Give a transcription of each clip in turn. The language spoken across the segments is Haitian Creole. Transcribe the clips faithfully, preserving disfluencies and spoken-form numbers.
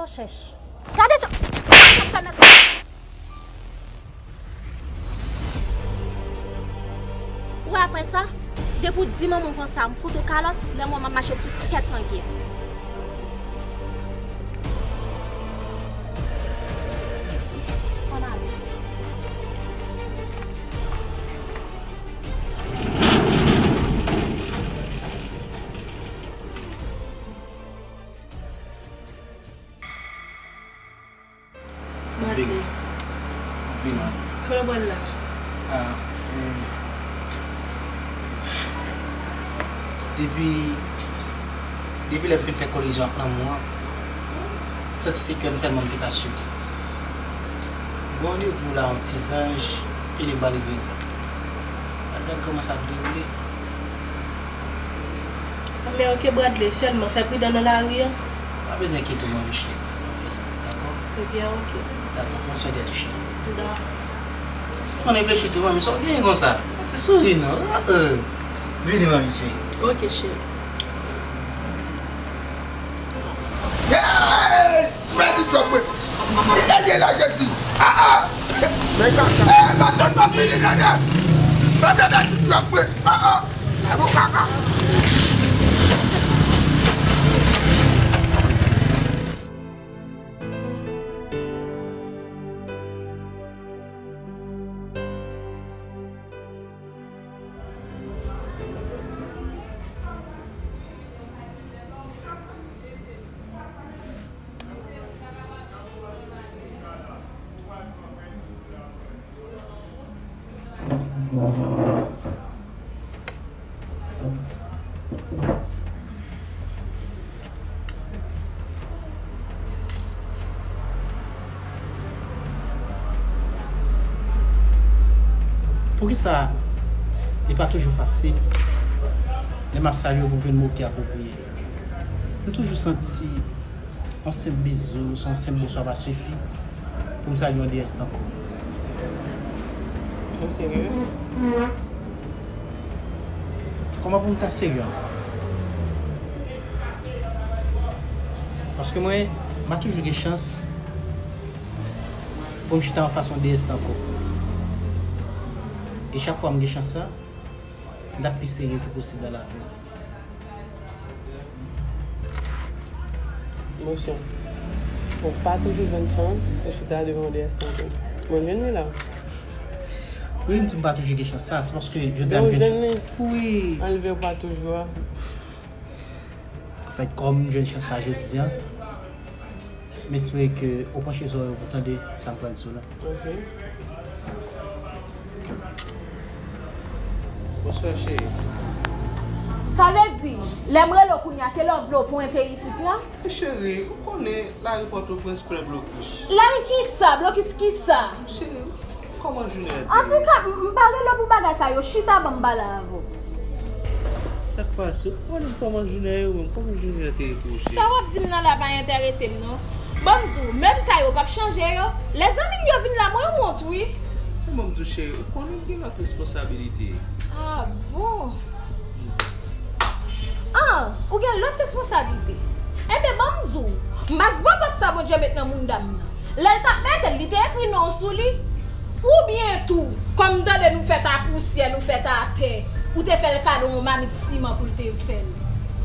Chèch. Gade jan. Ou wè apre sa, depi w di manman w konsa, m fout ou kalòt, lè m wè m ap mache sou tèt langyè. Ann ale. Bradley. Vin. Vin. Kote w pral la? Ah, hmm. Depi, depi lè m fin fè kolizyon ak lanmou an, m santi se kè m sèlman m te ka swiv. M gen randevou la, yon ti zanj, e li pral rive. Al gade kòman sa ap dewoule. Men oke Bradley, sèlman fè pridan nan lari an. Pa bezwen enkyete w, manmi cheri. M ap fè sa, dakò? Ebyen, oke. Dakò, pran swen tèt ou, cheri. Dakò. Sispann reflechi tou, manmi. Sa w genyen konsa? Yon ti souri, non. Ah, euh. Vini, manmi cheri. Oke, cheri. Hey! Mèsi djòb mwen. Li ye la, Jezi. Ah, ah. Men kaka. Eh, madanm nan fini, dada. Madanm nan di djòb mwen. Ah, ah. E bon kaka. Poukisa li pa toujou fasil lè m ap salye w pou m jwenn mo ki apwopriye? M toujou santi yon senp bizou, se yon senp bonswa pa sifi pou m salye yon deyès tankou w. Ou serye? Kòman pou m ta serye ankò? Paske mwen, m pa toujou gen chans pou m chita anfas yon deyès tankou w. E chak fwa m gen chans sa, m t ap pi serye ki posib nan lavi m. Monchè, ou pa toujou jwenn chans pou chita devan yon deyès tankou m. Mwen jwenn li la. Wi, m di m pa toujou gen chans sa, se paske jodi a m jwenn. Ou jwenn li? Wi. Anlve ou pa toujou a. Anfèt, kòm m jwenn chans sa jodi a, m espere ke ou panche zòrèy ou pou tande sa m pral di w la. Ok. Bonswa, cheri. Sa vle di, lè m rele w kounye a, se lè w vle w pwente isit la? Cheri, ou konnen lari Pòtoprens plen blokis. Lari kisa? Blokis kisa? Cheri, kòman jounen an te ye? Antouka, m, m pa rele w pou bagay sa yo. Chita ban m pale avè w. Sa k pase? Ou pa di m kòman jounen an ye ou menm? Kòman jounen an te ye pou ou, cheri? Sa w ap di m nan la pa enterese m, non. Ban m di w, mèb sa yo p ap chanje yo. Lè zanmi m yo vin la, mwen wont, wi. Men ban m di w, cheri, ou konnen m gen lòt responsabilite. Ah bon? Ah, ou gen lòt responsablite. Enben, ban m di w, mas bòbòt sa Bondye met nan mounda m nan, lè l t ap mete l, li te ekri non w sou li? Oubyen tou, kòm m tande nou fèt a pousyè, nou fèt a tè, ou te fè l kado yon mamit siman pou l te fè l?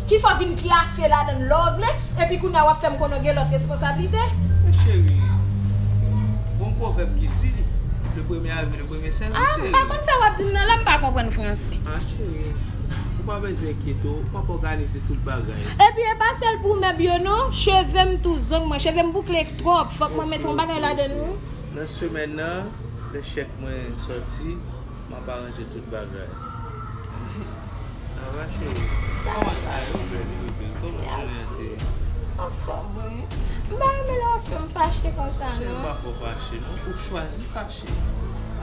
Ki fè w vin pyafe ladan l lè w vle, epi kounye a w ap fè m konnen w gen lòt responsablite? Men cheri, gon pwovèb ki di, le premier arrivé, le premier servi, cheri. Ah, m pa konn sa w ap di m nan la, m pa konprann franse. Ah, cheri, ou pa bezwen enkyete w, m ap òganize tout bagay. Epi e pa sèl pou mèb yo non, cheve m tou, zong mwen, cheve m boukle twòp, fòk mwen mete yon bagay ladan l wi. Nan semèn nan, lè chèk mwen sòti, m ap aranje tout bagay. Sa va, cheri? Kòman sa ye, bèl bebe? Kòman jounen an te ye? Anfòm, wi. M pa renmen lè w fè m fache konsa, non. Cheri, m pa fè w fache, non. Ou chwazi fache.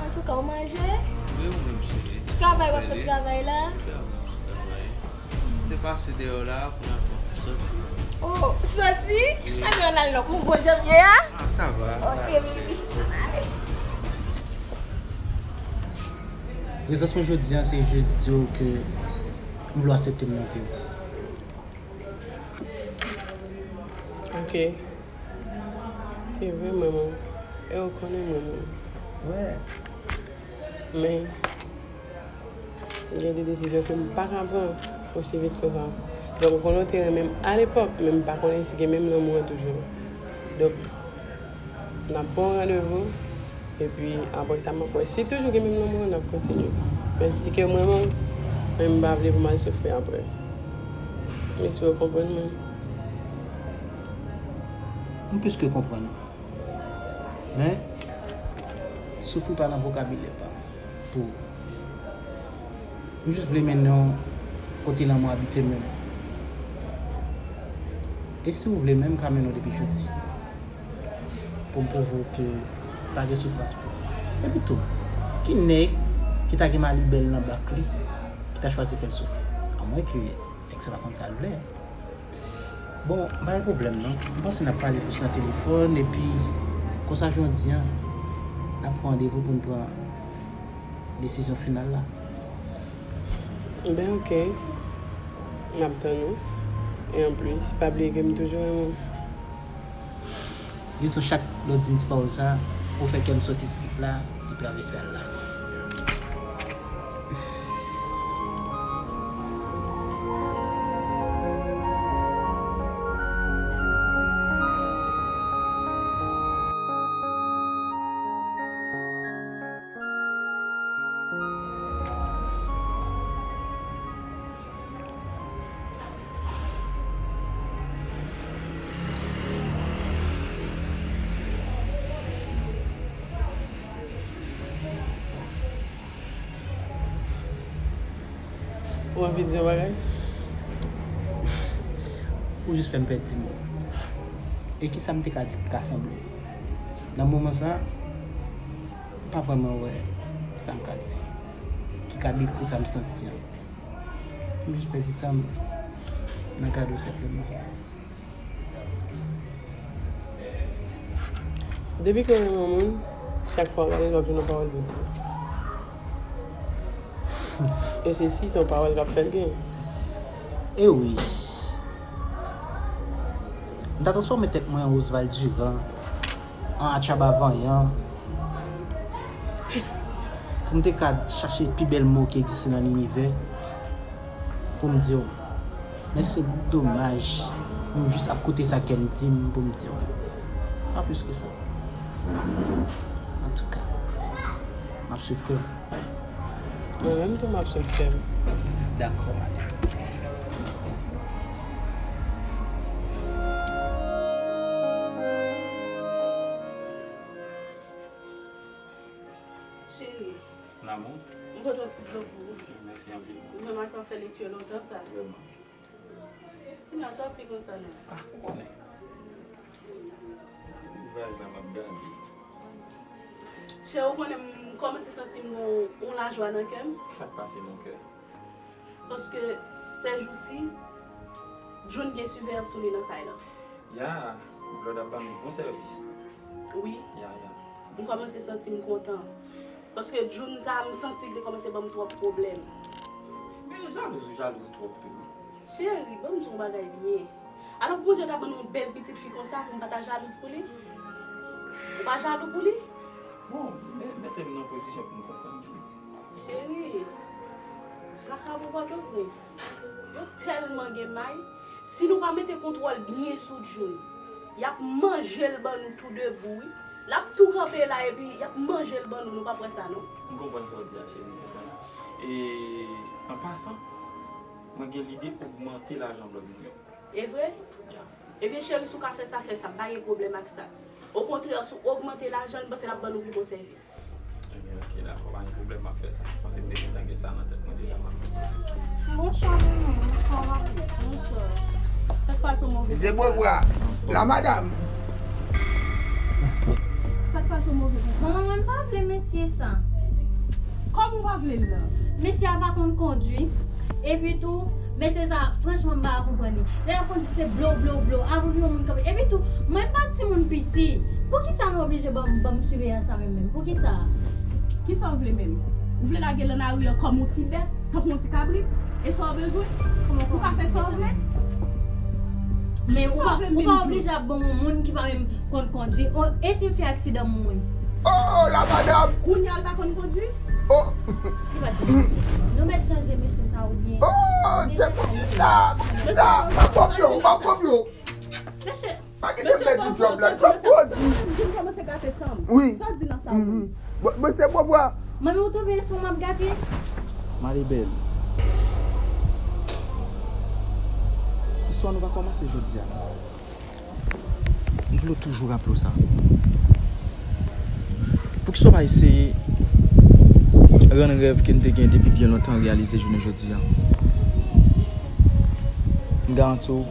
Antouka, ou manje? Wi, ou menm, cheri. Travay, w ap sot travay la? Travay, m sot travay. M te pase dèyè w la pou n al fè yon ti soti. Oh, soti? Wi. Ann, ann al non, pou m bon jan m ye a? Ah, sa va. Ok, baby. Prezans mwen jodi a, se jis di w ke m vle w aksepte m nan vi w. Ok. Se vre, mwen menm. E ou konnen mwen menm. Wè. Men, gen de desizyon ke m pa ka pran osi vit konsa. Donk, ou konnen w te renmen m alepòk, men m pa konnen si gen menm lanmou an toujou. Donk, n ap pran yon randevou, epi apre sa, m ap wè. Si toujou gen menm lanmou an, n ap kontinye. Men si ke mwen menm, men m pa vle pou m al soufri apre. M espere w konprann mwen. M plis ke konprann ou. Men, soufri pa nan vokabilè pa m pou ou. M jis vle mennen w kote lanmou abite menm. E si w vle menm, m ka mennen w depi jodi. Pou m pwouve w ke pa gen soufrans pou ou. Epi tou, ki nèg ki ta gen mali bèl nan bak li, ki ta chwazi fè l soufri? Amwenke nèg sa pa konn sa l vle. Bon, m pa gen pwoblèm non. M panse n ap pale plis nan telefòn, epi konsa jodi a, n ap pran randevou pou n pran desizyon final la. Ben, oke. M ap tann ou. E anplis, pa bliye ke m toujou renmen w. Gen sou chak lè w di m ti pawòl sa, ou fè kè m soti isit la, li travèse al la. Ou anvi di yon bagay? Ou jis fè m pèdi mo. E kisa m te ka di ki ka sanble? Nan moman sa, m pa vrèman wè sa m ka di ki ka dekri sa m santi an. M jis pèdi tan m nan gade w senpleman. Depi ke w renmen yon moun, chak fwa w gade l, w ap jwenn yon pawòl pou di. E se si se yon pawòl k ap fè l gen. E wi. M ta transfòme tèt mwen an Oswald Durand, an Atchaba Vanyan, pou m te ka chache pi bèl mo ki egziste nan linivè, pou m di w. Men se domaj, m jis ap koute sa kè m di m pou m di w. Pa plis ke sa. Antouka, m ap swiv kè w. Mwen menm tou, m ap swiv kè m. Dakò, madanm. Cheri, Lanmou, m pote yon ti dlo pou ou. Mèsi anpil. Mwen ak w ap fè lekti lontan sa. Vrèman. Kounya, sa w ap li konsa la? Ah, ou konnen. Se livraj la m ap gade. Cheri, ou konnen m kòmanse santi m gon yon lajwa nan kè m. Sa k pase, mon kè? Paske, sèjousi, June gen siveyans sou li nan kay lan. Ya, Blòd ap ban nou bon sèvis. Wi. Ya, ya. M kòmanse santi m kontan. Paske June sa, m santi l te kòmanse ban m twòp pwoblèm. Men jalouz ou jalouz twòp tou wi. Cheri, ban m di w yon bagay byen. Alò pou Bondye ta ban nou yon bèl pitit fi konsa, pou m pa ta jalouz pou li? Ou pa jalou pou li? Bon, men mete m nan pozisyon pou m konprann June. Cheri, vakabon Pòtoprens, yo tèlman gen may. Si nou pa mete kontwòl byen sou June, y ap manje l ban nou tou de bou wi. L ap tou kanpe la epi y ap manje l ban nou, nou p ap wè sa non. M konprann sa w di a, cheri, m konprann. E, an pasan, mwen gen lide ogmante lajan Blòd mwen yo. E vre? Ya. Ebyen cheri, si w ka fè sa, fè sa, m pa gen pwoblèm ak sa. Okontrè, si w ogmante lajan l, m panse l ap ban nou pi bon sèvis. Ebyen, oke, dakò, pa gen pwoblèm, m ap fè sa. M panse m te gentan gen sa nan tèt mwen deja, m ap fè sa. Bonswa, manman. Bonswa, papi. Bonswa. Sa k pase w, move? Mizye Bwebwa, la madam. Sa k pase w, move? Manman, mwen pa vle mesye sa. Kòman w pa vle l la? Mesye a pa konn kondwi. Epi tou, mesye sa, franchman, m pa ka konprann li. Lè l ap kondwi, se blo, blo, blo. Avan w vin yon moun kanpe. Epi tou, mwen m pa timoun piti. Poukisa nou oblije ban m, ban m siveyans sa menm, menm? Poukisa? Kisa w vle menm? Ou vle lage l nan lari an kòm yon ti bèt, tankou yon ti kabrit? E sa w bezwen? Ou ka fè sa w vle? Men ou pa, ou pa oblije ap ban yon moun ki pa menm konn kondwi. O, e si m fè aksidan m mouri? Oh, la madam! Kounye a l pa konn kondwi? Oh! Li pa t Nou mèt chanje mesye sa oubyen. Oh, se pou ki sa? Pou ki sa? M ap kòpye w, m ap kòpye w. Mesye, Pa kite m pèdi djòb la, djòb bon. Vin kòmanse gate san m. Wi. Sa w di nan sa w menm? Mwen, mwen se bòbwa. Mwen menm ou twouve se w m ap gate? Maribel. Istwa nou pa kòmanse jodi a. M vle w toujou raple w sa. Poukisa w pa eseye rann rèv ke n te gen depi byen lontan reyalize jounen jodi a? M garanti w,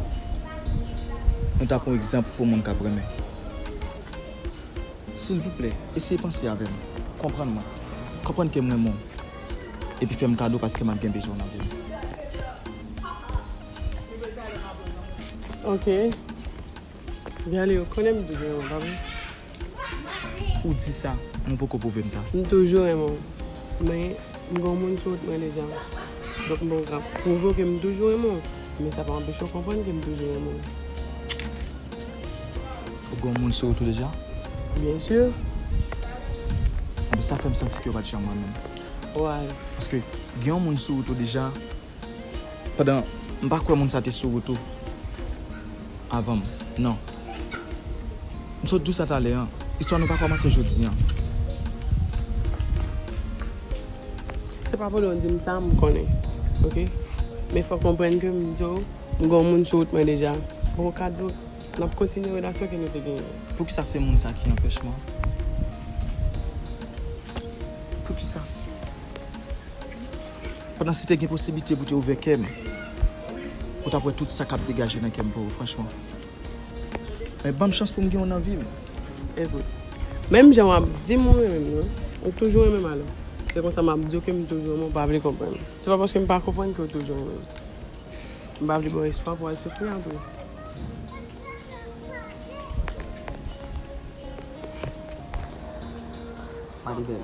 nou ta pran egzanp pou moun k ap renmen. Silvouplè, eseye panse avè m. Konprann mwen. Konprann ke m renmen w. Epi fè m kado paske m ap gen bezwen w nan vi m. Ok. Gale, ou konnen m toujou renmen w, pa vre? Ou di sa, men w poko pwouve m sa. M toujou renmen w. Men, m gen yon moun sou wout mwen deja. Donk, m poko ka pwouve w ke m toujou renmen w. Men sa pa anpeche w konprann ke m toujou renmen w. Ou gen yon moun sou wout ou deja? Byen si. Anben, sa fè m santi ke w pa t janm renmen m. Why? Paske gen yon moun sou wout ou deja, pandan m pa kwè moun sa te sou wout ou avan m. Non. M sot di w sa talè a. Istwa nou pa kòmanse jodi a. Se pa pou w di m sa, m konnen. Ok? Men fò w konprann ke m di w, m gen yon moun sou wout mwen deja. Bon, ka di w, n ap kontinye relasyon ke nou te genyen. Poukisa se moun sa ki anpèch mwen? Poukisa? Pandan si te gen posiblite pou te ouvè kè m, ou t ap wè tout sa k ap degaje nan kè m pou ou, franchman. Men ban m chans pou m gen w nan vi m. Ekout, menm jan w ap di m ou renmen m nan, ou toujou renmen m alò. Se konsa m ap di w ke m toujou renmen w, ou pa vle konprann. Se pa paske m pa konprann ke w toujou renmen m. M pa vle ba w espwa pou w al soufri apre. Maribel,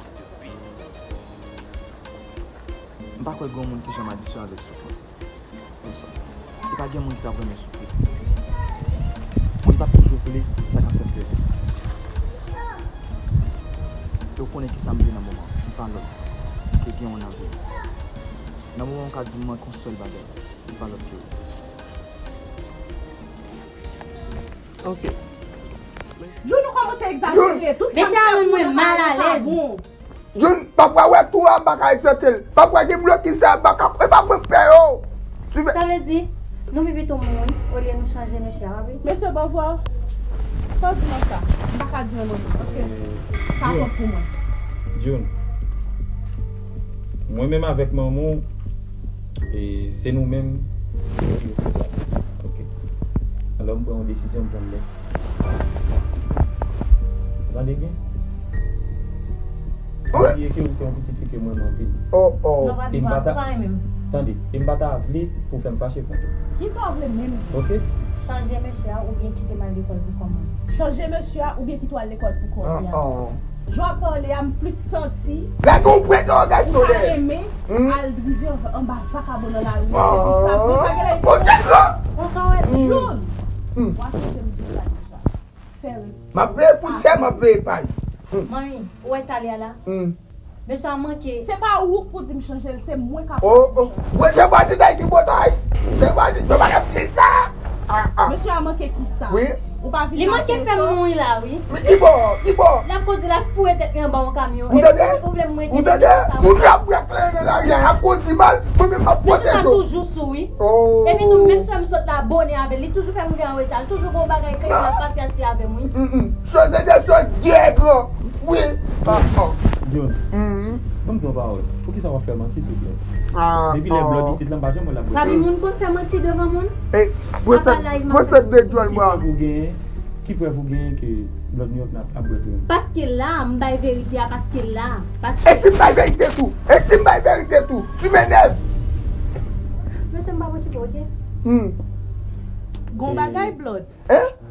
m pa kwè gen yon moun ki janm abitye avèk soufrans. Pèsòn. E pa gen moun ki t ap renmen soufri. Moun t ap toujou vle sa k ap fè m plezi. E w konnen kisa m vle nan moman an. M pa lòt ke gen w nan vi m. Nan moman an, w ka di m manke yon sèl bagay. M pa lòt ke ou. Ok. June, ou kòmanse egzajere. Tout sa m fè pou nou pa bon. June, pafwa wè tou a m pa ka egzante l. Pafwa gen blokis sa m pa ka, e pa mwen k pè yo. Sa vle di, nou pi pito moun olye nou chanje mesye a, wi. Mesye, bòvwa, sa w di nan sa? M pa ka di anyen, paske sa twòp pou mwen. June, mwen menm avèk manman w, e se nou menm. Ok. Alò, m pran yon desizyon, m pran l nèt. Ou tande byen? Pa bliye ke ou se yon pitit fi ke mwen renmen anpil. Oh, oh. Non, pa di pa, ou pa renmen m. Tande, e m pa ta vle pou w fè m fache kont ou. Kisa w vle menm? Ok? Chanje mesye a oubyen kite m al lekòl pou kò mwen. Chanje mesye a oubyen kite w al lekòl pou kò w. Ah, ah. Jan w ap pale a, m plis santi. Lè gen yon pwen nan bagay solèy. Ou pa renmen al drive anba vakabon nan lari a, se pou sa. Bon, sa gen lè. June! W ap tande m di w sa deja. Fè respè. M ap veye pousyè, m ap veye pay. Manmi, ou wè talè a la? Mesye a manke. Se pa ou k pou di m chanje l, se mwen k ap di w chanje l. Oh, oh. Mwen, se vwazinay ki bòtay. Se vwazinay, yo pa ka di sa. Ah, ah. Mesye a manke kisa? Wi. Ou pa vin la fè sa. Li manke fè m mouri la, wi. Men ki bò, ki bò? L ap kondui, l ap foure tèt li anba yon kamyon. Ou tande? Epi ou vle m rete nan sa? Ou tande? Moun k ap bwè kleren nan lari a, y ap kondui mal. Mwen menm, m ap pwoteje w. Mesye sa toujou sou, wi. Oh. Epi tou, menm si m sot la bone avè l, li toujou fè m rive an reta. Li toujou gon bagay ke l ap pase achte avè m, wi. Mm, mm. Chose de chose, Dieu est grand. Wi. Ah, ah. June, ban m di yon pawòl. Poukisa w ap fè manti, souple? Ah, depi lè Blood isit la, m pa janm wè l ap bwè. Papi, moun konn fè manti devan moun? Eh, mwen sèt, mwen sèt de djòl mwen. Ki prèv ou genyen? Ki prèv ou genyen ke Blood New York nan ap bwè tou? Paske la, m bay verite a, paske la. Paske... E si m bay verite tou? E si m bay verite tou? Tu m'énerves. Mesye, m pa okipe, ok? Hmm. Gon bagay, Blood. Hein?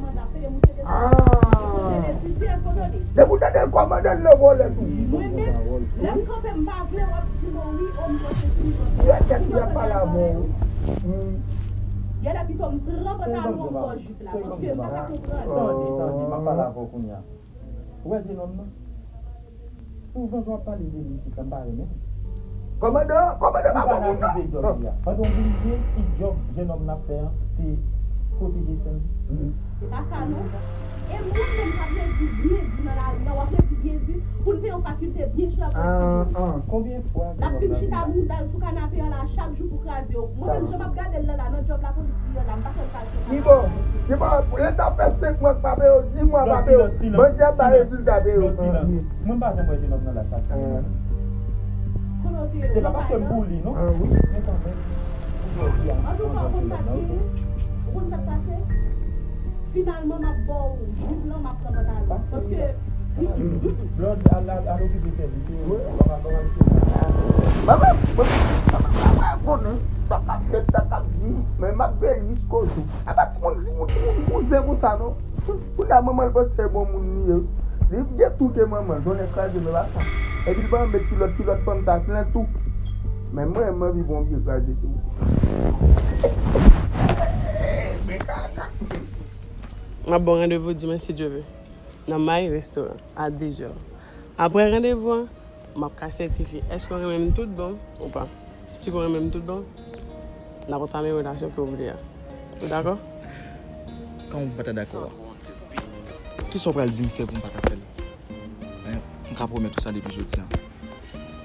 kòmandan ap pede moun se de sa. Yo pede etidye ekonomi. Depi w tande l kòmandan, l nan vòlè tou. Mwen menm, lè m kanpe, m pa vle w ap di m, wi, o, m pran sesi, m pran sesi. Yo, tèt li ap pale avè w. Genlè pito m pran pantalon an m pran jip la, paske m pa ka konprann. Tande, tande, m ap pale avè w kounye a. Ou wè jenòm nan? Souvan jan w ap pale de li isit la, m pa renmen l. Kòmandan, kòmandan pa bon moun non. Pandan w bliye, ki djòb jenòm nan ap fè an, se pwoteje sè l. Se pa sa non. E moun menm k ap redi byen di nan lari a, w ap redi byen di pou n fè yon fakilte byen chè pou etidye. Konbyen fwa jenòm nan vin la? L ap vin chita bouda l sou kanape an la chak jou pou kraze w. Mwen menm jan m ap gade l la, la nan djòb lapolis li an la, m pa fè l kalkil. Li bon. Li bon, lè sa fè senk mwa k pa peye w, dis mwa pa peye w. Bandi ap bay rezilta peye w. Mwen pa janm wè jenòm nan la chak ane. Se pa paske m pou li non. Men kanmenm, jodi a, antouka, ou konn sa k genyen? Ou konn sa k pase? Finalman, m ap ba w jip lan, m ap pran pantalon. Paske, Blòd, al, al, al okipe sèvis ou. Manman, manman, manman, manman konnen sa k ap fèt, sa k ap di, men m ap veye jiskojou. Apa timoun, timoun, timoun bouzen konsa non. Kounye a manman l panse se bon moun li ye. Li gen tou ke manman l, tonnè kraze men pa sa. Epi l pa met kilòt, kilòt fanm sa plen tou. Men mwen, m anvi bon vye kraze tou. Men kaka. M ap ba w randevou dimanch si Dye vle. Nan May Restoran, a dizè. Apre randevou an, m ap ka sètifye èske w renmen m tout bon ou pa. Si w renmen m tout bon, n ap antame relasyon ke w vle a. Ou dakò? Kòman pou m pa ta dakò a? Kisa w pral di m fè pou m pa ta fè l? Men, m ka pwomèt ou sa depi jodi a.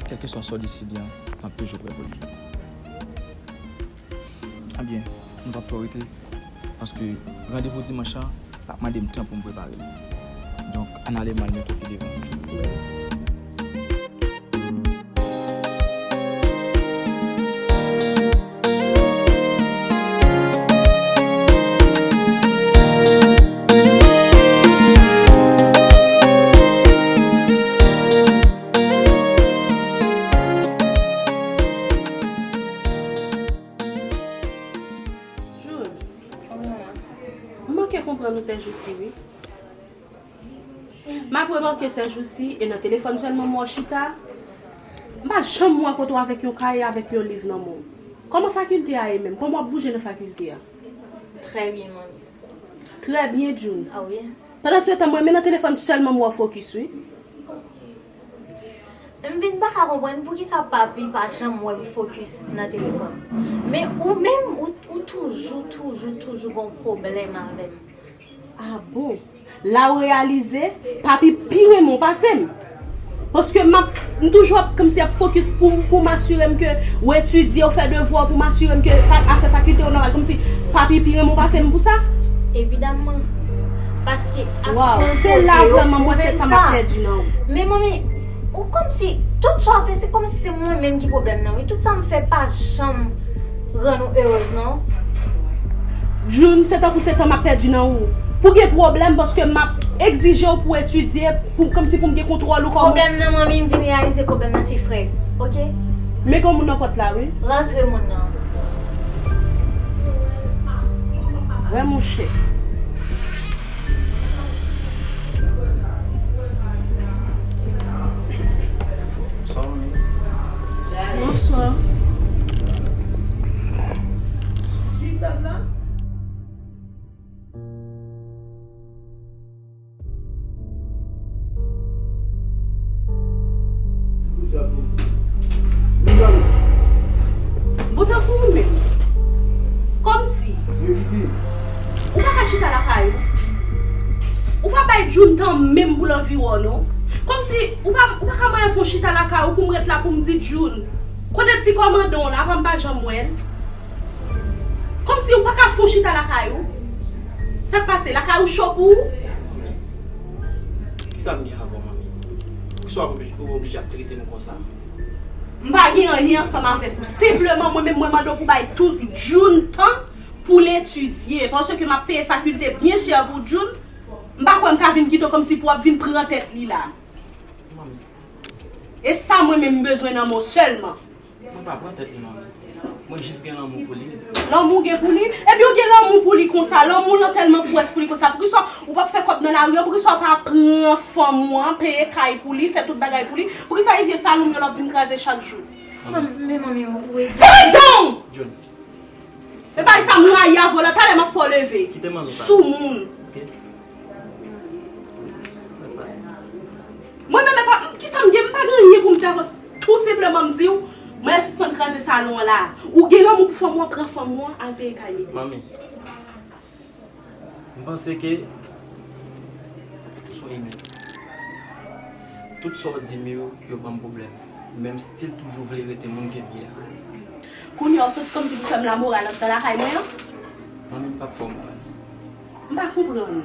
Kèlkeswa sa w deside an, m ap toujou prè pou li. Ebyen, m p ap fè w rete, paske randevou dimanch lan, l ap mande m tan pou m prepare l. Donk, ann ale, m al mete w pi devan. June, m manke konprann ou sèjousi, wi. M ap remake sèjousi, e nan telefòn sèlman m wè w chita. M pa janm wè kote w avèk yon kaye, avèk yon liv nan men w. Kòman fakilte a ye menm? Kòman w ap bouje nan fakilte a? Trè byen, manmi. Trè byen, June. A wi. Pandan se tan, mwen, men nan telefòn sèlman m wè w fokis, wi. M vin pa ka konprann poukisa papi pa janm wè m fokis nan telefòn. Men ou menm, ou, ou toujou, toujou, toujou gon pwoblèm avè m. A bon? La ou reyalize, papi pi renmen w pase m. Paske m ap, m toujou ap, kòmsi ap fokis pou, pou m asire m ke ou etidye, ou fè devwa w, pou m asire m ke fa-, afè fakilte yo nòmal. Kòmsi papi pi renmen w pase m pou sa? Evidaman. Paske aksyon l poze yo pwouve m sa. Waw, se la vrèman mwen se tan m ap pèdi nan ou. Men manmi, Ou kòmsi, tout sa w fè, se kòmsi se mwen menm ki pwoblèm nan, wi. Tout sa m fè pa janm rann ou erez, non. June, se tankou se tan m ap pèdi nan ou. Pou gen pwoblèm, paske m ap egzije w pou etidye, pou, kòmsi pou m gen kontwòl ou kòm. Pwoblèm nan, manmi, m vin reyalize pwoblèm nan se Fred, oke? Men gen moun nan pòt la, wi. Rantre, moun nan. Wè, monchè. Bonswa, manmi. Bonswa. Bon, tankou ou menm. Kòmsi. Ou pa ka chita lakay ou. Ou pa bay June tan menm pou l anvi wè w, non. Kòmsi ou pa, ou pa ka mande fè w chita lakay ou pou m ret la pou m di June. Kote ti kòmandan w la, apa m pa janm wè l? Kòmsi ou pa ka fè w chita lakay ou? Sa k pase? Lakay ou cho pou ou? Kisa m gen avè w, manmi? Poukisa w ap oblije, w oblije ap trete m konsa? M pa gen anyen ansanm avèk ou. Senpleman, mwen menm, mwen mande w pou bay tou June tan pou l etidye. Paske m ap peye fakilte byen chè pou June. M pa kwè m ka vin kite w kòmsi pou w ap vin pran tèt li la. Manmi. E sa mwen menm m bezwen nan men w sèlman. Mwen pa pran tèt li, manmi. Mwen jis gen lanmou pou li. Lanmou w gen pou li? Ebyen, w gen lanmou pou li konsa. Lanmou w lan tèlman pwès pou li konsa. Poukisa w p ap fè kòb nan lari an? Poukisa w pa pran fanm ou an, peye kay pou li, fè tout bagay pou li? Poukisa e vye salon m yo l ap vin kraze chak jou? Men manmi, ou egzajere. Ferme dan w! June. E bay sa m rayi avè w la, talè m ap fè w leve. Kite manmi pale. Soumoun. Ok. Mwen menm, e pa, kisa m gen? M pa gen anyen pou m di avè w. Tou senpleman, m di w, mwen sispann kraze salon an la. Ou gen lanmou pou fanm ou an, pran fanm ou an, al peye kay li. Manmi, m panse ke ou se yon imen. Tout sa w di m yo, yo ban m pwoblèm. Men m still toujou vle rete moun ke m ye a. Kounye a, w soti kòmsi pou fè m lamoral anndan lakay mwen an? Manmi, m p ap fè w moral. M pa konprann.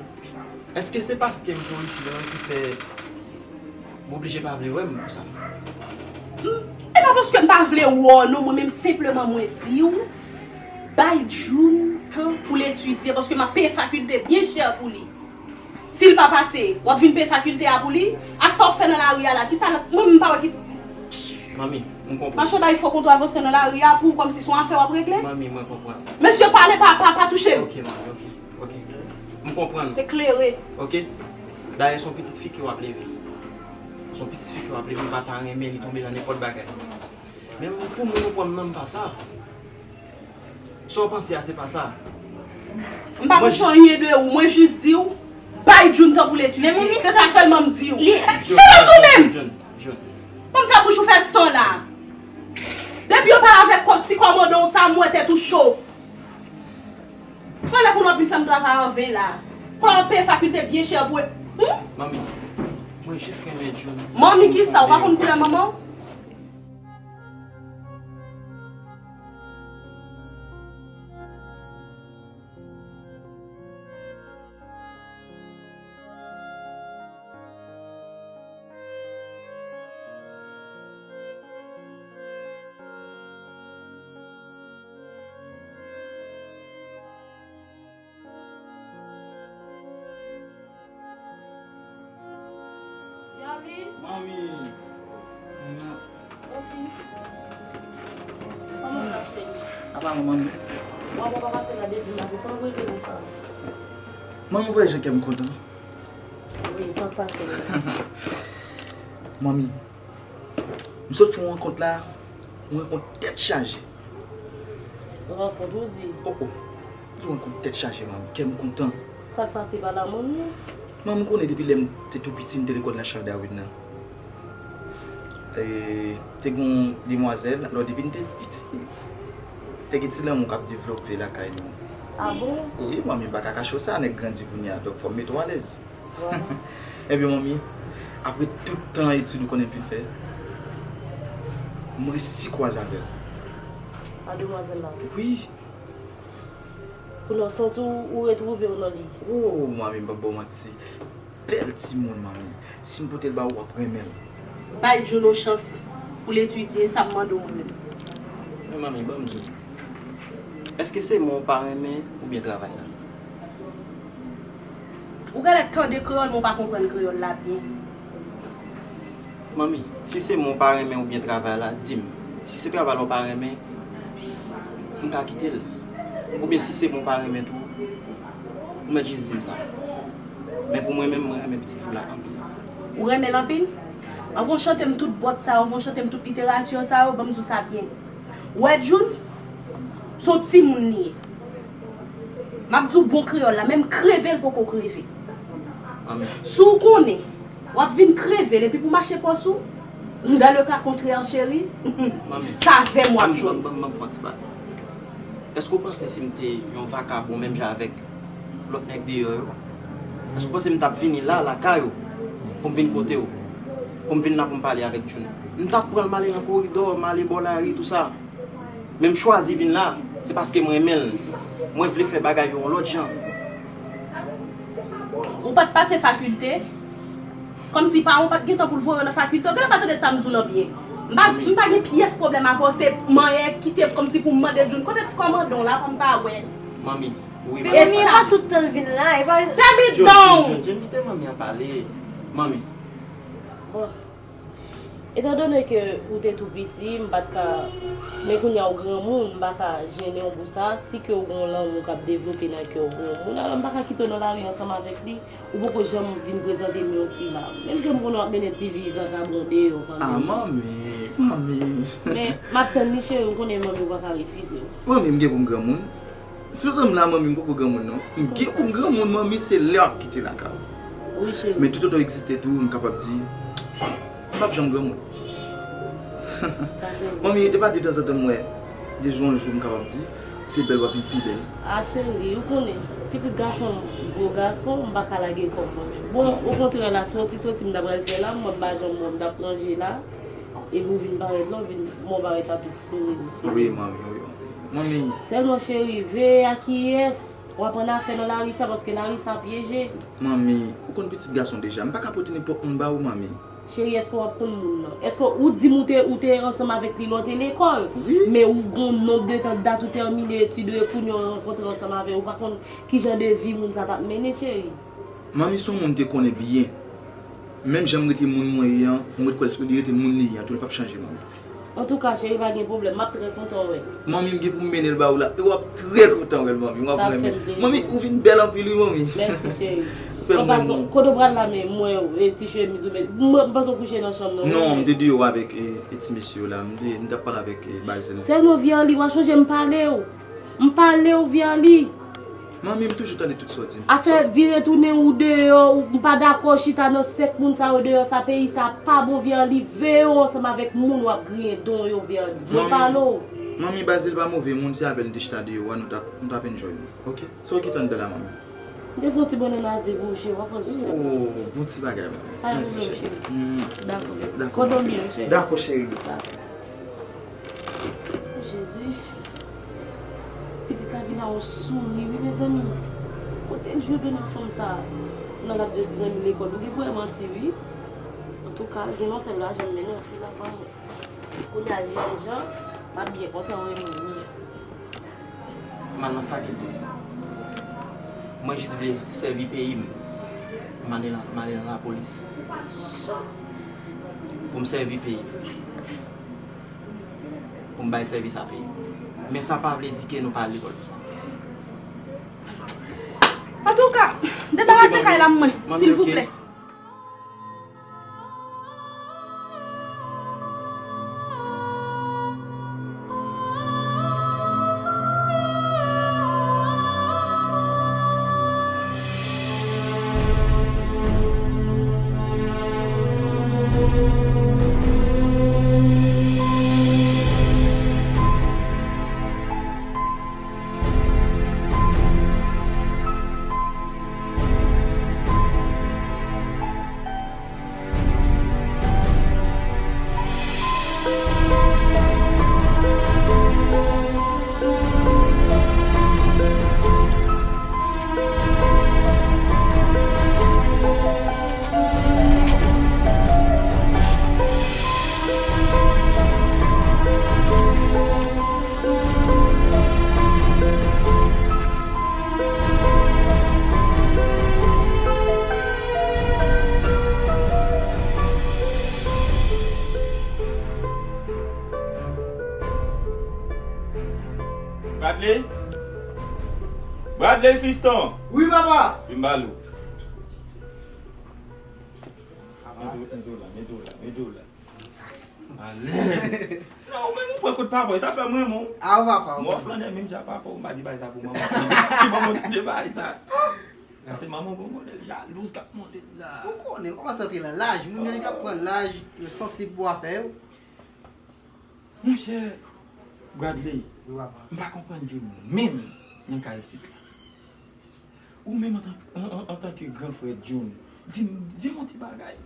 Èske se paske m polisye an ki fè m oblije pa vle wè m konsa? M, e pa paske m pa vle wè w non, mwen menm senpleman mwen di w, bay June tan pou l etidye, paske m ap peye fakilte byen chè pou li. Si l pa pase, w ap vin peye fakilte a pou li? A sa w ap fè nan lari a la, kisa l ap, mwen menm m pa wè ki. Manmi, m konprann. Mache bay fo kontravensyon nan lari a pou w kòmsi se yon afè w ap regle? Manmi, mwen konprann. Mesye, pale, pa, pa, pa touche m. Ok, manmi, ok. Ok. M konprann. Eklere. Ok. Dayè, se yon pitit fi ke w ap leve. Se yon pitit fi ke w ap leve, m pa ta renmen li tonbe nan nenpòt bagay. Men pou mwen, m pran m nan, m pa sa. Sa w panse a, se pa sa. M pa bezwen anyen de ou, mwen jis di w, bay June tan pou l etidye. Se sa sèlman m di w. Silans ou menm! June, June. Bon, fè bouch ou fè san la. Depi yo pale avèk kò, ti kòmandan w sa, m wè tèt ou cho. Pwale pou nou ap vin fè m travay an ven la. Pou w ap peye fakilte byen chè pou. Hmm? Manmi, mwen jis renmen June. Manmi kisa? Ou pa konn koulè manman w? Yali. Manmi. Mon fils. Kòman w ka cheri? Apa mwen, manmi? Mwen, papa pase la depi maten, sa w rele konsa? Manmi, w wè jan kè m kontan? Wi, sa k pase? Manmi, m sot fè yon rankont la, yon rankont tèt chaje. Rankont, ou di? Oh, oh. Yon rankont tèt chaje, manmi. Kè m kontan. Sa k pase pa la, manmi? Manmi, ou konnen depi lè m te tou piti, m te lekòl nan Charles Darwin nan. E, te gen yon demwazèl, alò depi m te piti, te gen ti lanmou k ap devlope lakay nou. Ah bon? Wi, manmi, m pa ka kache w sa, nèg grandi kounye a, donk fò m mete w alèz. Ebyen, manmi, apre tout tan etid ou konnen m fin fè, m resi kwaze avè l. A demwazèl la? Wi. Kounye a w santi w, ou retwouve w nan li? Oh, manmi, m p ap ba w manti, se bèl timoun, manmi. Si m pote l ba ou, w ap renmen l. Bay Juno chans pou l etidye, sa m mande w mwen menm. Men manmi, ban m di w. Èske se mwen w pa renmen oubyen travay la? Ou genlè tande kreyòl, men w pa konprann kreyòl la byen. Manmi, si se mwen w pa renmen oubyen travay la, di m. Si se travay la w pa renmen, m ka kite l. Oubyen si se mwen w pa renmen tou, ou mèt jis di m sa. Men pou mwen menm, mwen renmen pitit fi w la anpil. Ou renmen l anpil? Anvan w chante m tout bòt sa yo, anvan w chante m tout literati sa yo, ban m di w sa byen. Ou wè June, se yon timoun li ye. M ap di w bon kreyòl la, menm kreve l poko kreve. Manmi. Si w konnen, w ap vin kreve l epi pou mache pòs ou, dans le cas contraire, cheri, manmi, se avè m w ap jwe. Ban m, ban m, ban m fè yon ti bagay. Èske w panse si m te yon vakabon menm jan avèk lòt nèg deyò yo? Èske w panse m t ap vini la, lakay ou, pou m vin kote w, pou m vin la pou m pale avèk June? M t ap pran l, m ale nan koridò, m ale bò lari, tou sa. Men m chwazi vin la, se paske m renmen l. Mwen vle fè bagay yo yon lòt jan. Ou pa t pase fakilte? Kòmsi paran w pa t gentan pou l voye w nan fakilte? Ou genlè pa tande sa m di w lan byen. M pa, m pa gen pyès pwoblèm avè w, se mannyè kite kòmsi pou m mande June. Kote ti kòmandan w la, fò m pa wè. Manmi, wi, manmi. E sa. Pa tout tan l vin la, e pa. Semi June, June, June, kite manmi an pale. Manmi. Bon. Etandone ke ou te tou piti, m pa t ka, men kounye a ou granmoun, m pa ka jennen w pou sa, si ke w gen yon lanmou k ap devlope nan kè w pou yon moun, alò m pa ka kite w nan lari ansanm avèk li, ou poko janm vin prezante m yon fi la. Menm ke m konnen w ap mennen ti vi vakabon deyò kanmenm. Ah, manmi, manmi. Men, m ap tann li, cheri, ou konnen manmi w pa ka refize w. Manmi, m gen pou m granmoun. Toutotan m la, manmi, m poko granmoun, non. M gen pou m granmoun, manmi, se lè w ap kite lakay ou. Wi, cheri. Men toutotan w egziste tou, m kapab di, m p ap janm granmoun. Sa se vre. Manmi, e pa detanzantan m wè, de jou an jou, m kapab di, se bèl w ap vin pi bèl. Ah, cheri, ou konnen, pitit gason, gwo gason, m pa ka lage kò m mwen menm. Bon, okontrè la, soti, soti m ta pral fè la, m wè m pa janm bon, m t ap ranje la. Epi w vin parèt la, w vin, bon, parèt la tout souri, souri. Wi, manmi, wi, manmi. Manmi. Sèlman, cheri, veye a kiyès w ap ann afè nan lari sa, paske lari sa pyeje. Manmi, ou konn pitit gason deja. M pa ka pote nenpòt moun ba ou, manmi. Cheri, èske w ap konn moun nan? Èske ou di m ou te, ou te ansanm avèk li lè w te lekòl? Wi. Men ou gon nonb de tan dat ou tèmine etid ou e kounye a w rankontre ansanm avè l, ou pa konn ki jan de vi moun sa t ap mennen, cheri. Manmi se yon moun m te konnen byen. Menm jan m rete moun mwen ye an, m ret kwè l rete moun li ye an tou, l p ap chanje, manmi. Antouka, cheri, pa gen pwoblèm, m ap trè kontan wè l. Manmi, m gen pou m mennen l ba ou la, e w ap trè kontan wè l, manmi, w ap renmen. Sa fè m plezi. Manmi, ou vin bèl anpil, wi, manmi. Mèsi, cheri. An pasan, kote w pral la, men m wè w, e ti chemiz ou mete. M, m panse w kouche nan chanm nan, wi. Non, m te deyò avèk, e, e ti mesye yo la, m te, m t ap pale avèk, e, Basil. Sèlman Vye Anli, w a chonje m pale w. M pale w, Vye Anli. Manmi, m toujou tande tout sa w di m. Afè vire tounen ou deyò, ou, m pa dakò chita nan sèk moun sa yo deyò sa, peyi sa pa bon, Vye Anli, veye w ansanm avèk moun w ap griyen don yo, Vye Anli. Mwen pale w. Manmi, Basil pa move moun, se avè l m te chita deyò a, nou t ap, nou t ap enjoy nou. Oke? Sa w kite anndan la, manmi? M te fè yon ti bannann aze pou ou, cheri, w ap pran l silvouplè. Oh, bon ti bagay, manmi. Pa gen pwoblèm, cheri. Dakò. Dakò, manmi. Kontan byen, cheri. Dakò, cheri. Dakò. Jezi. Pitit la vin a yon souri, wi, mezanmi. Kote l jwe bèl fanm sa a? Nan l ap di ti zanmi lekòl. Ou gen pou wè manti, wi. Antouka, gen lontan l pa janm mennen yon fi la pa mwen. Kounye a, jènjan, m ap byen kontan wè Mimi. M al nan fakilte. Mwen jis vle sèvi peyi m. M ale nan, m ale nan lapolis. Pou m sèvi peyi m. Pou m bay sèvis a peyi m. Men sa pa vle di ke nou pa al lekòl pou sa. Antouka, debarase kay la mwen, silvouplè. Bradley, Bradley fiston. Wi, papa. Vin ba lou. Mete w la, mete w la, mete w la. Alèz. Non, ou menm ou pran kout papa, sa fè mwen, mon. A, ou papa, ou papa. Mwen flannè menm jan papa, ou pa di bay sa pou manman. Si manman tande bay sa. Paske manman gon modèl jalouz k ap monte la. Ou konnen, l kòmanse antre nan laj. Moun yo, yo ap pran laj, yo sansib pou afè yo. Monchè Bradley, wi, papa. M pa konprann Jun menm nan ka isit la. Ou menm antan, an, an, antanke gran frè Jun, di m, di m yon ti bagay.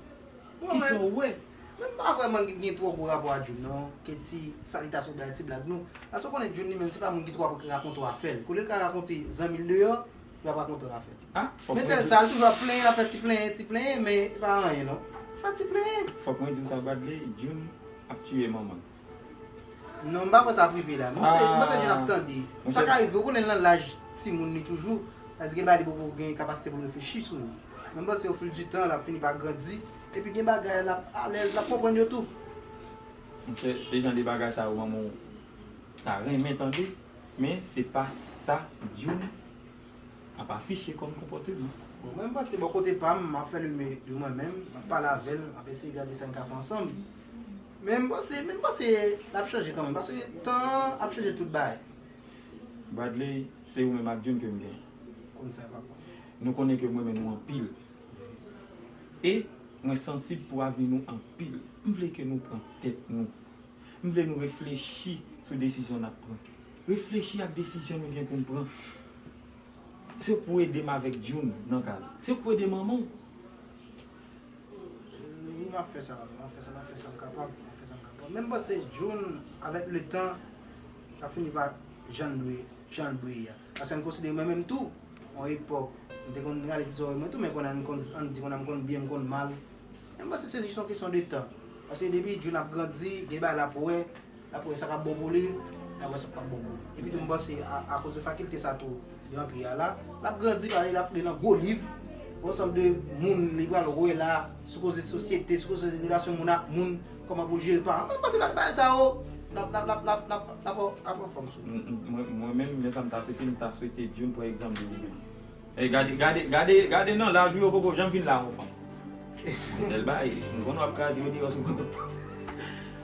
Bon, kisa w wè? Men m pa vrèman gen, gen twò gwo rapò a Jun, non. Ke ti salitasyon bay ti blag, non. Paske w konnen Jun li menm, se pa moun ki twò ap rakonte w afè l. Kolye l ka rakonte zanmi l deyò, li ap rakonte w afè l. Ah, fòk mwen di. Men sèl sa, l toujou ap plenyen, l ap fè ti plenyen, ti plenyen, men e pa anyen, non. Fè ti plenyen. Fòk mwen di w sa, Bradley, Jun ap tiye manman l. Non, m pa kwè sa ap rive la. Mwen se, mwen se Jun ap tande. Sa ka rive, ou konnen l nan laj timoun li toujou. Sa di gen bagay li poko gen kapasite pou l reflechi sou li. Men m panse au fil du temps, l ap fini pa grandi. Epi gen bagay l ap alèz, l ap konprann yo tou. Se, se jan de bagay sa yo manman w ta renmen tande, men se pa sa Jun ap afiche kòm konpòteman. Bon, mwen, m panse bò kote pa m, m ap fè lime de mwen menm, m ap pale avè l, m ap eseye gade sa n ka fè ansanm. Men m panse, men m panse l ap chanje kanmenm, paske tan an ap chanje tout bagay. Bradley, se ou menm ak Jun ke m gen. Konn sa, papa. Nou konnen ke m renmen nou anpil. E mwen sansib pou avni nou anpil. M vle ke nou pran tèt nou. M vle nou reflechi sou desizyon n ap pran. Reflechi ak desizyon nou gen pou n pran. Se pou ede m avèk Jun nan ka la. Se pou ede manman w. Wi, m ap fè sa, m ap fè sa, m ap fè sa m kapab, m ap fè sa m kapab. Men m panse Jun, avèk letan, l ap fini pa jan l dwe, jan l dwe ye a. Paske ann konsidere mwen menm tou, yon epòk, m te konn rale ti zòrèy mwen tou, men kounye a m konn, ann di kounye a m konn byen, m konn mal. Men m panse se jis yon kesyon de tan. Paske depi Jun ap grandi, gen bagay l ap wè, l ap wè sa k ap bon pou li, l ap wè sa k p ap bon pou li. Epi tou, m panse a, akoz de fakilte sa tou, li antre a la, l ap grandi, l ap li nan gwo liv, yon ansanm de moun li pral wè la, sou koze sosyete, sou koze relasyon moun ak moun, kòman pou l jere paran. Mwen panse bagay sa yo, l ap, l ap, l ap, l ap, l ap, l ap, l ap anfòm sou li. M, m, mwen, mwen menm, men sa m ta swete, m ta swete Jun pran egzanp de ou menm. E gade, gade, gade, gade nan laj ou yo poko janm vin la ankò fanm. Sèl bagay, m konn w ap kraze yo deyò sou konn.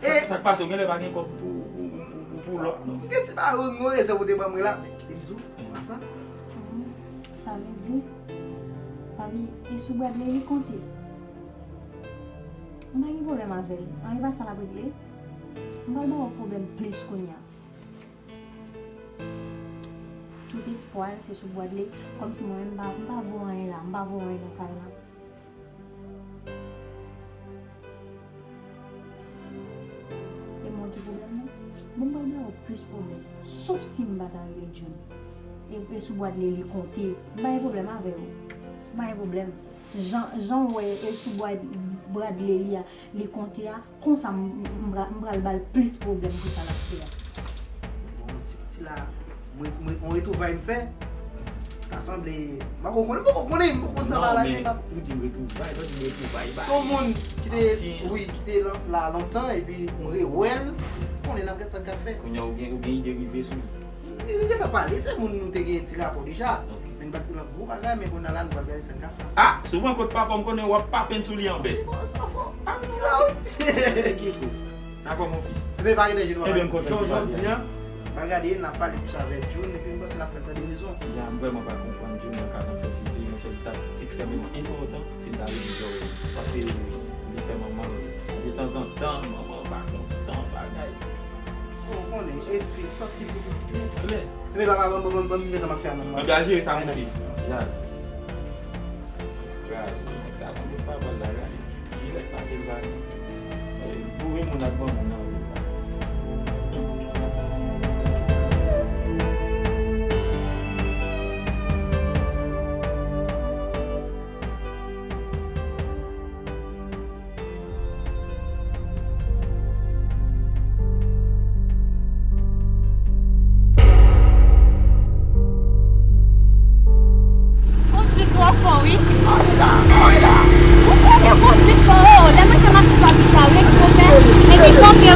E sa k pase, ou genlè pa gen kòb pou, pou, pou, pou, pou lòt, non. Gen ti bagay ou, ou rezève ou te ban mwen la, men kite m di w, konsa. Sa vle di, papi, e sou Bradley li konte. M pa gen pwoblèm avè l. Anyen pa sa l ap regle. M pral ba w pwoblèm plis kounye a. Tout espwa l se sou Bradley, kòmsi mwen menm m pa, m pa vo anyen la, m pa vo anyen nan kay la. E mwen ki pwoblèm nan? Bon, m pral ba w plis pwoblèm. Sof si m pa ta rele Jun. E, e sou Bradley li konte. M pa gen pwoblèm avè w. M pa gen pwoblèm. Jan, jan w wè e sou Brad-, Bradley li a, li konte a, konsa m, m, m pra-, m pral ba l plis pwoblèm ke sa l ap fè a. Bon, ti piti la, mwen, mwen, yon retwouvay m fè. Ta sanble, m poko konnen, m poko konnen, m poko konn sa bagay la ye. Non, men ou di m retwouvay, lè w di m retwouvay, se yon moun ki te, wi, ki te la, la lontan, epi m rewè l, konnen n ap gad sa n ka fè. Kounye a ou gen, ou gen ide rive sou li. Li, li gentan pale, se moun nou te gen ti rapò deja. Ok. Men n pa t nan gwo bagay, men kounye a la, nou pral gade sa n ka fè ansanm. Ah, si w pran kote papa, m konnen w ap papenn sou li anbè. Wi, bon, sa fò. Ah, wi, la, wi. Dakò, mon fils. Ebyen, pa gen danje, nou pral gade. Ebyen, m kontan. Jodi a, m pral gade, n ap pale plis avèk Jun, epi m panse l ap fè l tande rezon. Ya, m vrèman pa konprann Jun nan ka nan sèvis li, monchè, li t ap ekstrèmeman enpòtan si l ta rele Joel. Paske li fè manman l, de tanzantan, manman l pa kontan, bagay. Bon, ou konnen, e fi, sansib li, li klè. Ebyen, papa, ban, ban, ban, ban m fè sa m ap fè a, manman. Ebyen, al jere sa, mon fils. Ya. Gade, nèg sa konn tout pawòl la, gade. Jilèt pase l pa gen. E, boure moun ak banbou nan wout la. Ou di twò fò, wi. Ou konnen ou di twò fò, lè mwen te mache pa pisa, wi, ekspoze, epi kanpe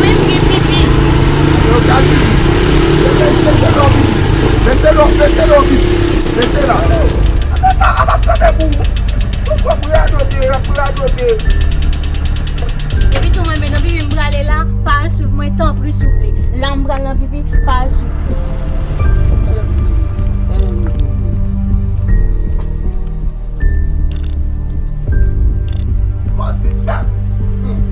Prale la, pa al swiv mwen, tanpri, souple. La m pral nan pipi, pa al swiv mwen. Bon, sista. Hmm.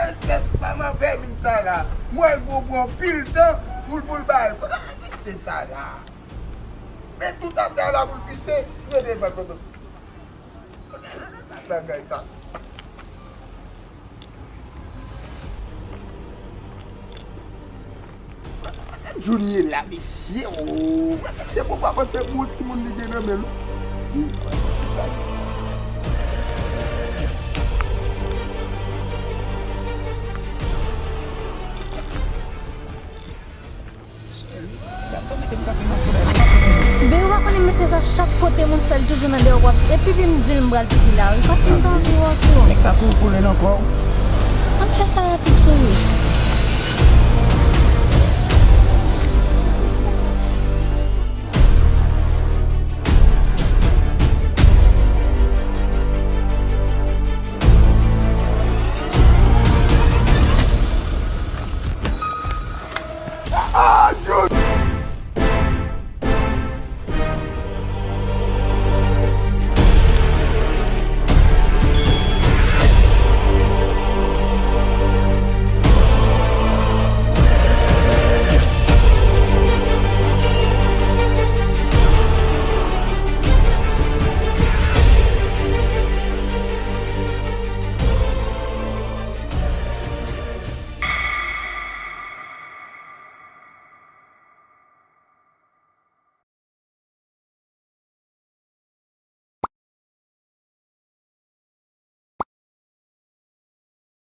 Espès manman vèmin sa la. Mwen gwo gwo anpil tan pou l pou l bay. Kote misye sa la? Men tout atè la pou l pise. Mete bagay sa. Junior la, mesye, oh. Mesye, pou pa panse pou yon timoun li gen nan men l. Ben, ou pa konnen mesye sa, chak kote moun fè l toujou nan dèyè w ap. Epi pi m di l m pral pipi la wi, paske m ta anvi wè w tou. Nèg sa tou koule nan kò w. Ann fè sa rapid cheri.